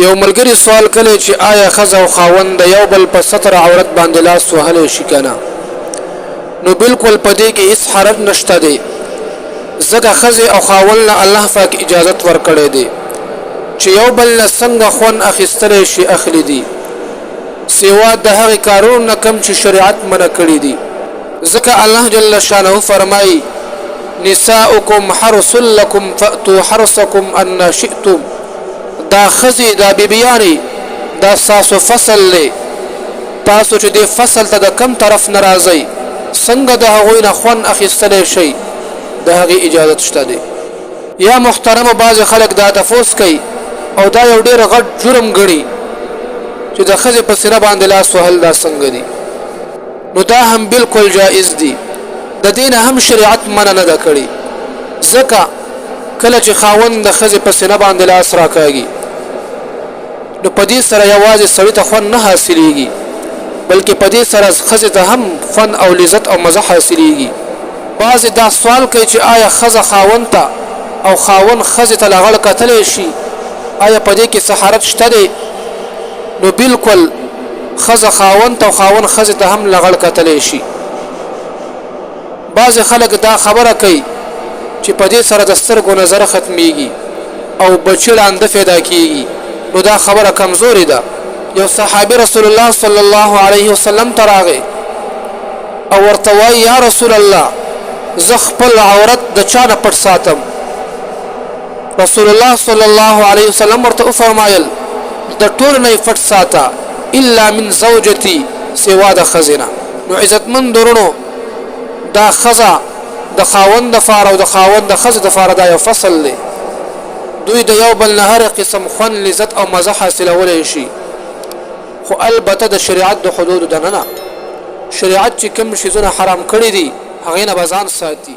یو ملګري سوال کړی چې آیا ښځه او خاوند د یو بل په ستر عورت باندې لاس وهلی شي که نه؟ نو بالکل په دې کې هیڅ حرج نشته دی، ځکه ښځې او خاوند له الله پاک اجازت ورکړی دی چې یو بل نه څنګه خوند اخیستلی شي اخلي دي، سوا د هغې کارونو نه کوم چې شریعت منع کړي دي. ځکه الله جل شانه فرمایي، نساؤکم حرث لکم فأتوا حرثکم أنی شئتم. دا ښځې، دا بیبیانې، دا ستاسو فصل دی، تاسو چې دې فصل ته د کوم طرف نه راځئ، څنګه د هغوی نه خوند اخیستلی شئ، د هغې اجازت شته دی. یا محترمو بعضې خلک دا تفوس کوي او دا یو ډېر غټ جرم ګڼي چې د ښځې په سینه باندې لاس وهل دا څنګه دي؟ نو دا هم بالکل جائز دي، د دې نه هم شریعت منع نه ده کړې، ځکه کله چې خاوند د ښځې په سینه باندې لاس راکاږي نو په دې سره یوازې سړي ته خوند نه حاصلېږي، بلکې په دې سره ښځې ته هم خوند او لذت او مزه حاصلېږي. بعضې دا سوال کوي چې آیا ښځه خاوند ته او خاوند ښځې ته لغړ کتلی شي، آیا په دې کې څه حرج شته دی؟ نو بالکل ښځه خاوند ته او خاوند ښځې ته هم لغړ کتلی شي. بعضې خلک دا خبره کوي چې په دې سره د سترګو نظر ختمېږي او بچي ړانده پیدا کېږي، نو دا خبره کمزورې ده. یو صحابي رسول الله صلی الله علیه وسلم ته راغی او ورته وایي، یا رسول الله، زه خپل عورت د چا نه پټ ساتم؟ رسول الله صلی الله علیه وسلم ورته وفرمایل، د ټولو نه یې پټ ساته، الا من زوجتي، سوا د ښځې نه. نو عزتمند وروڼو، دا ښځه د خاوند دپاره او د خاوند د ښځې دپاره دا یو فصل دی، دوی د یو بل نه هر قسم خوند، لذت او مزه حاصلولی شي، خو البته د شریعت د حدودو دننه. شریعت چې کوم شیزونه حرام کړي دي هغې نه به ځان ساتي.